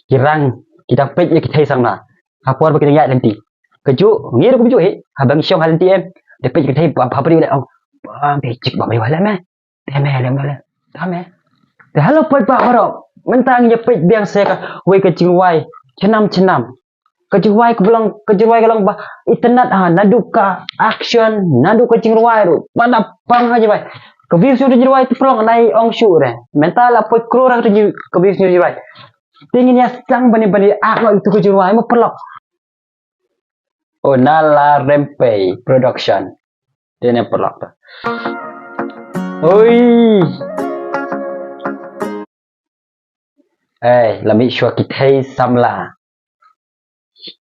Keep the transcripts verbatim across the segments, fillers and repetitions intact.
Ki rang, ki dang peit ïa ki thei samla. Ha por ba ki dang ïaid lynti. Kajuh, ngi ruh kumjuh hi. Haba ngi shong ha lynti em. Da peit ki thei ba, ba briew leh ong. Ba, peit chik ba briew leh me. Te me leh me leh. Te me. Te hello peit ba baroh. Mynta ngi ïa peit biang sa kawei ka jingrwai. Chnam chnam. Ka jingrwai ka long, ka jingrwai ka long ba itynnad ha, naduh ka action, naduh ka jingrwai ruh. Ba na pang ha jingrwai. Ka views jong ka jingrwai te pynlong nai ong shuh re. Mynta la poi klur ha ka views jong ka jingrwai. Te ngin ïa sdang ban ïa, ban ïa ak noh ïa tu ka jingrwai mo paralok. Oh, Nala Rempei Production. Te ne paralok ta. Oi. Eh, la mih shuwa ki thei samla.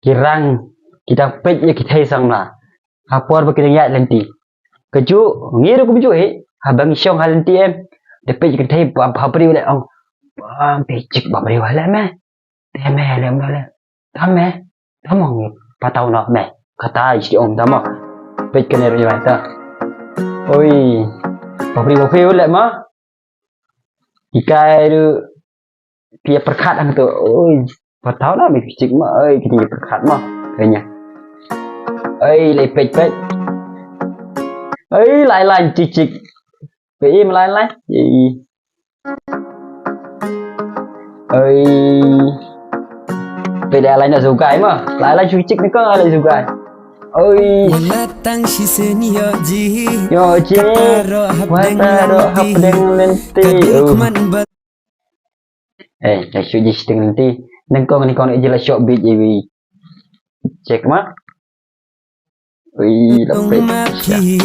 Ki rang, ki dang peit ïa ki thei samla. Ha por ba ki dang ïaid lynti. Kajuh, ngi ruh kumjuh hi. Haba ngi shong ha lynti em. Da peit ïa ki thei ba, ba briew leh ong. Ba, peit chik ba briew leh me. Te me leh me leh. Te me. Te mo ngi. Patau noh me. Kata ïa shi ong te mo. Peit kane ruh ïa ta. Oi. Ba briew ba briew leh ma. Ki kai ruh phi ïa pyrkhat hangto. Oi, patau na me phi chik ma. Oi, ki ïa pyrkhat ma. Kane. Oi, lai peit peit. Oi, lai lai chik chik. Peit im lai lai. Oi. Oi. Peit lai lai na zugai ma. Lai lai chik chik ni ka lai zugai. Oi. Wala tang shisien ïoh ji. Ïoh ji. Kata roh hapdeng lynti. Kata roh hapdeng lynti. Ka dei. Oh. Kmat ba. Eh, la shu ji shiteng lynti. Nyngkong nyngkong ji la shoh beat ji wi. Check ma. Ui, la pek. Ong ma phi,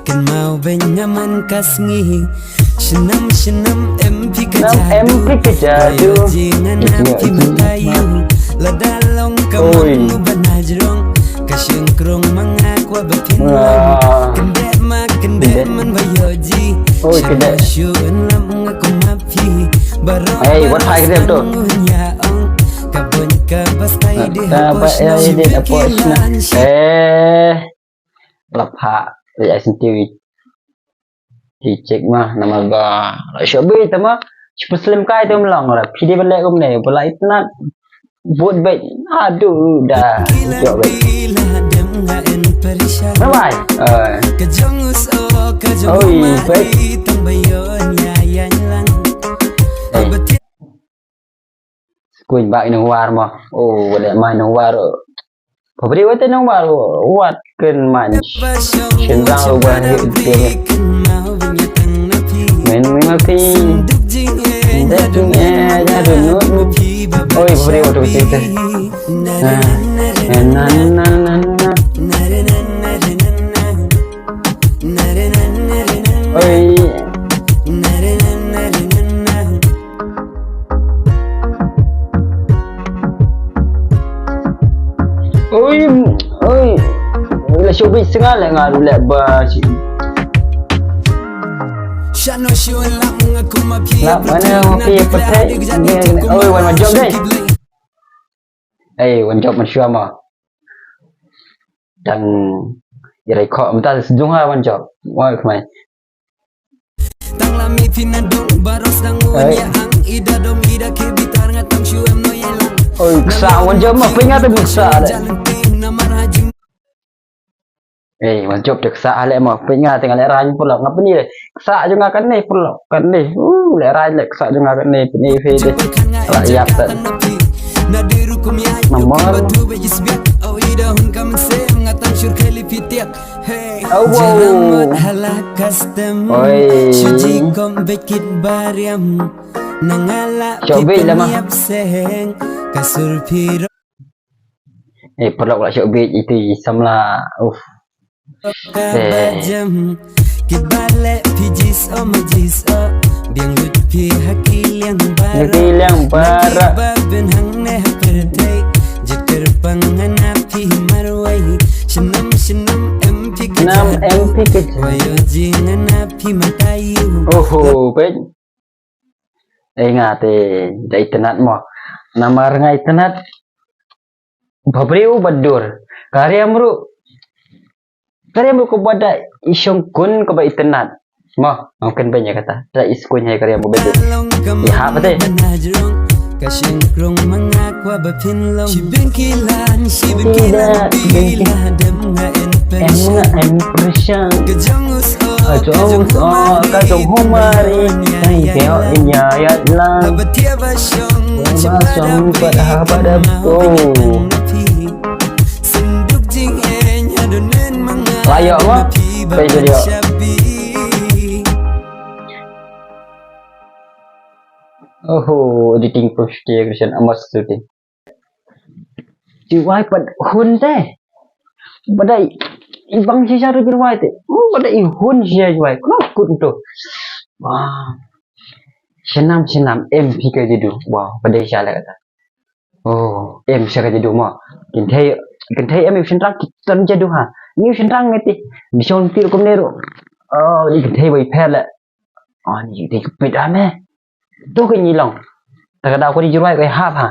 kynmaw beiñ nga man ka sngi. Snem snem em phi ka jadu. Snem em phi ka jadu. Ba ïoh ji ngan ap phi mynta ïoh. Lada long ka mon u ban hajrong. Ka shynkrong ma nga kwah ba phin long. Kyndit ma kyndit man ba ïoh ji. Oi, kyndit. Shu en lam nga kum ma phi. Baroh. Hey, what high grade tu? Ka bun ka bas ka idea. Ka bas ka idea. Eh. La pha, la ai senti wi. Ki check ma, namar ba la shoh beat te ma. Shu pynslem kai te ym long la. Phi dei ban leh kumne, ba la itynnad. Bud beit. Aduh da. Shoh beit. Bye bye. Eh. Oi, beit. Eh. Skuin ba ina war ma. Oh, wala ma ina war. Pabri wate nang war wat ken man. Shin dang wa hi te. Men mi ma pi. Nda tu ne ya tu nu. Oi, pabri wate te. Na na na na. Oi. Oi, oi. La shoh beat snga le nga ruh le ba shi. Lap mana ma phi pyrthei. Oi, wan ma jop dei. Ei, wan jop man shuwa ma. Dang i rai kho mynta sdung ha wan jop. Wan khmai. Tang la mi phi na dong baros dang wan ya ang ida dom ida ke bitar nga tang shu em no ya lang. Oi, ksa wan jop ma pynga te ksa de. Eh, wan jop te ksa ale ma pynga te nga le ran pulak nga pynni le. Ksa jong nga kan ne pulak kan ne. Uh, le ran le ksa jong nga kan ne pynni fe de. La yap te. Namar. Oh, wow. Oi. Shoh beat lama. Eh, paralok la shoh beat itu i samla. Uff. Eh. Ki bale phi jis o ma jis o. Biang lut phi ha ki liang bara. Ha ki liang bara. Na ki ba ben hang ne ha pyrthei. Jit kyrpang hana phi marwei. Shnam shnam em phi ka jadu. Shnam em phi ka jadu. Wa ïoh jingana phi ma taïu. Oho, peit. Ei nga te da itynnad mo. Namar nga itynnad. Ba briew ba dur. Ka riam ruh. Ka riam ruh kaba da i shongkun kaba itynnad. Mo, ngam kynbeiñ ïa kata. Da i skun ïa ka riam ba dur. Ïa ha ba te. Ka shynrong ma nga kwah ba phin long. Shi bynta ki lan, shi bynta ki lan, phi la dem nga en. Em nga en pyrshang. Ka jong u sngewbha, ka jong u sngewbha, ka jong u mari. Thank you, in ya ya lang. Haba tiap ba shong, ba shong, ba da, ba da, oh. Synduk jingeh, nya don nen ma nga. Layo mo. Pay video. Oho, editing post ke Christian Amos shooting. Ji wai pat hun te. Badai i bang shisha tu ji wai te. Oh, badai i hun shisha ji wai. Kena kut tu. Wah. Shenam shenam em phi ka jidu. Wow, badai shala kata. Oh, em shala jidu mo. Kin thei, kin thei em i shenrang ki ton jidu ha. Ni shenrang ngeti. Bishon pil kum neru. Oh, ni kin thei bai pher le. Oh, ni kin thei kupit ame. Tu ka ngi long. Ta ka daw ko di ji wai ko hap ha.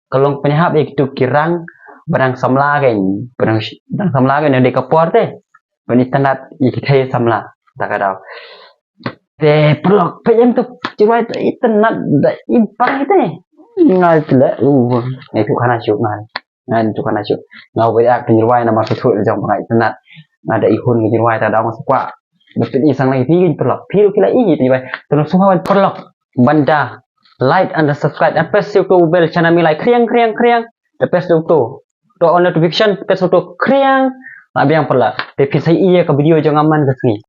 Ka long pynhap ïa kitu ki rang, ba dang samla kein, ba dang, dang samla kein dang dei ka por te. Ban itynnad ïa ki thei samla, ta ka daw. Te paralok, peit ïa tu, ji wai te itynnad da i bang te. Nga te le, uh, nga tu khana shu nga. Nga tu khana shu. Nga ba ïa ka ji wai namar ka thu jong nga itynnad. Nga da i hun ka ji wai ta daw nga sa kwah. Ba peit i sang lai phi ki paralok. Phi ruh ki la i ji wai. Te nang sngewbha paralok. Ban da like and subscribe and press ïa u bell channel mi lai kriang kriang kriang. Te press ïa u to all notification, press ïa u to kriang. Lah biang paralok. Te phin sa ïohi ïa ka video jong nga man ka sngi.